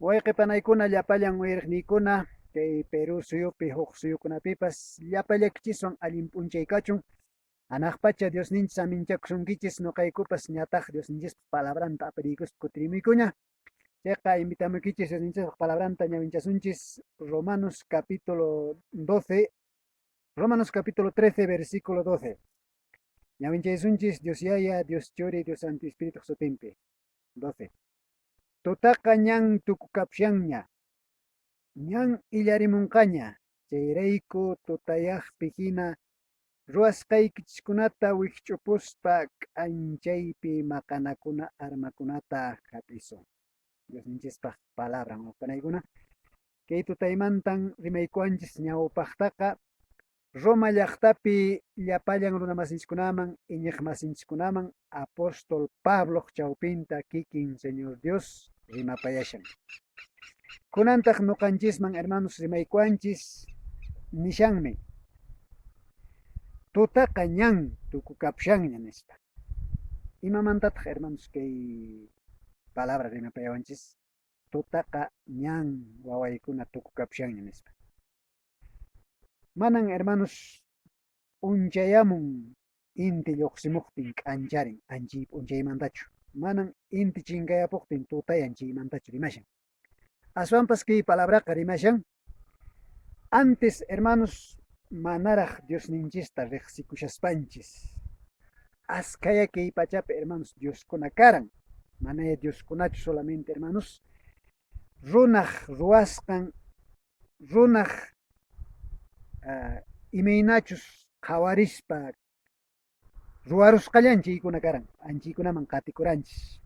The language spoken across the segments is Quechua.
Wayqe panaykuna, llapallan uyariqniykuna, kay Perú suyupi, huk suyukunapipas llapallaykichiswan allin p'unchay kachun. Hanaq pacha Diosninchis aminchakusunkichis, noqaykupas ñataq Diosninchispa palabranta apariykuspa kutirimuykuña. Chayqa invitamuykichis Diosninchispa palabranta ñawinchasunchis Romanos capítulo 12, Romanos capítulo 13, versículo 12. Ñawinchaysunchis Dios Yaya, Dios Churi, Dios Santo Espíritu sutinpi. 12. Tutaqa ñan tukukapushanña, ñan illarimunqaña, chayrayku tutayaqpi hina ruwasqaykichiskunata wikch'upuspa k'anchaypi maqanakuna armakunata hap'isun. Diosninchispaq palabran wawqipanaykuna. Kay tutaymantan rimaykuwanchis ñawpaqtaqa Roma llaqtapi llapallan runamasinchiskunaman, iñiqmasinchiskunaman apóstol Pabloq chawpinta kikin Señor Dios rimapayashan. Kunantaq noqanchisman hermanos rimaykuwanchis nishanmi, tutaqa ñan tukukapushanña nispa. Imamantataq hermanos kay palabra rimapayawanchis? Tutaqa ñan wawaykuna tukukapushanña nispa. Manan hermanos p'unchayamun inti lluqsimuqtin k'ancharin anchiy p'unchaymantachu. Manan inti chinkayapuqtin tutayan chaymantachu rimashan. Aswanpas kay palabraqa rimashan antes hermanos manaraq Diosninchista riqsikushaspanchis. Askhaya kay pachapi hermanos Dioskuna karan. Manaya Dioskunachu solamente hermanos. Runaq ruwasqan runaq imaynachus qhawarispa ruwarusqallan chaykuna karan, anchaykunaman qatikuranchis.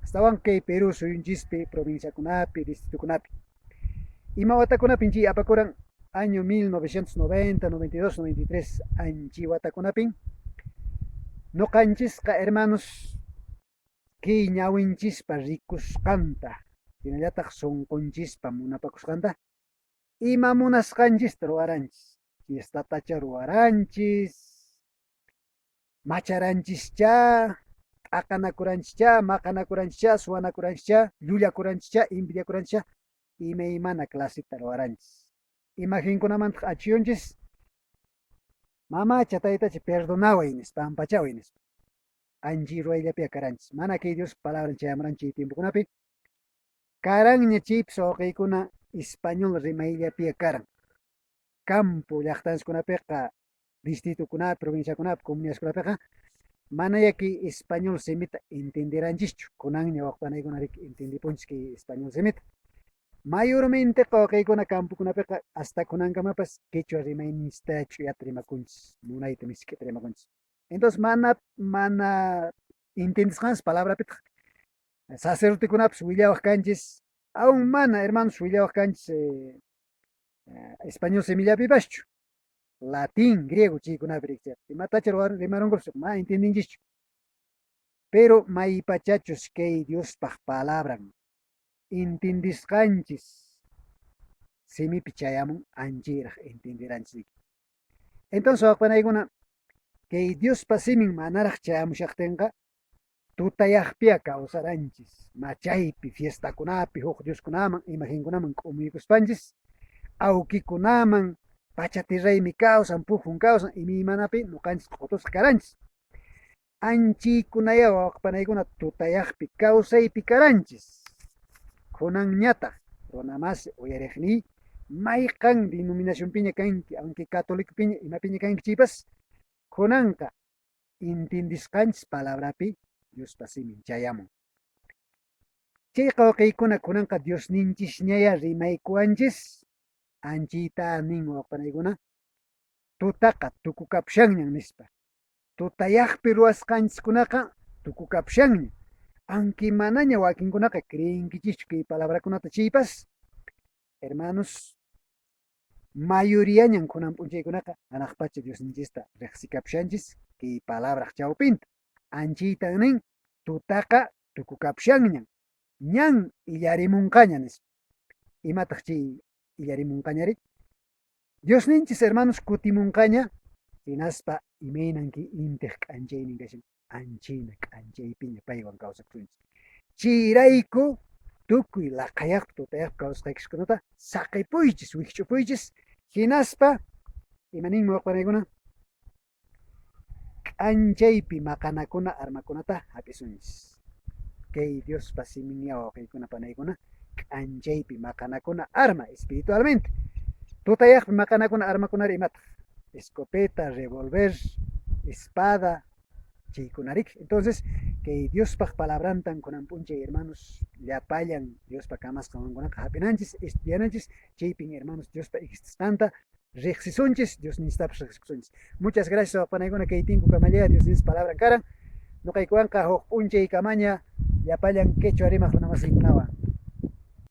Astawan kay Perú suyunchispi, provinciakunapi, distritokunapi. Ima watakunapin chay apakuran? Año 1990, 92, 93 anchay watakunapin. Noqanchisqa hermanos kay ñawinchispa rikusqanta, hinallataq sunqunchispa munapakusqanta, ima munasqanchista ruwaranchis. Fiestatacha ruwaranchis, macharanchischá, t'aqanakuranchischá, maqanakuranchischá, suwanakuranchischá, llullakuranchischá, envidiakuranchischá, imaymana claseta ruwaranchis. Imagenkunamantaq achiyunchis, mamacha, taytacha, perdonaway nispa, pampachaway nispa. Anchi ruwayllapiya karanchis. Mana kay Dios palabran chayamuran chay tiempokunapi. Karanña chaypis wawqiykuna español rimayllapiya karan. Campo llaqtanchiskunapiqa, distritokunapi, provinciakunapi, comunidadkunapiqa manaya kay español simita entenderanchischu. Kunanña wawqipanaykuna riki entendipunchis kay español simita. Mayormenteqa wawqiykuna campokunapiqa hasta kunankamapas quechua rimayninchista ch'uyata rimakunchis, munayta misk'ita rimakunchis. Entonces mana entendisqanchis palabrapitaq sacerdotekunapas willawaq kanchis, aún mana hermanos willawaq kanchis español simillapipaschu, latín, griego chaykunapi rikchaq. Imatacha rimarunkupas mana entendinchischu. Pero maypachachus kay Diospaq palabran entendisqanchis simipi chayamun anchayraq entenderanchis. Entonces wawqipanaykuna kay Diospa simin manaraq chayamushaqtinqa tutayaqpiya kawsaranchis, machaypi, fiestakunapi, huk dioskunaman, imagenkunaman k'umuykuspanchis, awkikunaman, pachatirraymi kawsan, pujun kawsan, imaymanapi noqanchis q'otusqa karanchis. Anchiykunaya wawqipanaykuna tutayaqpi kawsaypi karanchis. Kunanñataq runamasi uyariqniy mayqan denominacionpiña kanki, aunque católicopiña imapiña kanki chaypas, kunanqa entendisqanchis palabrapi Diospa simin chayamun. Chay wawqiykuna kunanqa Diosninchisñaya rimaykuwanchis, anchiyta nin wawqipanaykuna, tutaqa tukukapushanñan nispa. Tutayaqpi ruwasqanchiskunaqa tukukapushanña. Aunque manaña wakinkunaqa creenkichischu kay palabrakunata chaypas, hermanos, mayoriañan kunan p'unchaykunaqa hanaq pacha Diosninchista riqsikapushanchis kay palabraq chawpinta. Anchiytan nin, tutaqa tukukapushanñan, ñan illarimunqaña nispa. Imataq chay illarimunqañari? Diosninchis hermanos kutimunqaña, hinaspa imaynan kay intiq k'anchaynin kashan, anchayna k'anchaypiña paywan kawsakusunchis. Chayrayku Tukuy laqhayaqpi tutayaqpi kawsasqaykichiskunata saqepuychis, wikch'upuychis, hinaspa ima ninmi waqpanaykuna? K'anchaypi maqanakuna armakunata hap'isunchis. Kay Diospa siminya wawqiykuna panaykuna k'anchaypi maqanakuna arma espiritualmente. Tutayaqpi maqanakuna armakunari imataq? Escopeta, revolver, espada, chaykunarik. Entonces, kay Diospaq palabrantan kunan p'unchay hermanos llapallan Diospa kamasqan wankunaqa hap'inanchis, estudiananchis, chaypin hermanos Diospa existisqanta riqsisunchis, Diosninchistapas riqsikusunchis. Muchas gracias waqpanaykuna kay tinku kamallaya Diosninchis palabran karan. Nuqaykuwanqa huk p'unchay kamaña llapallan quechua rimaq runamasiykunawan.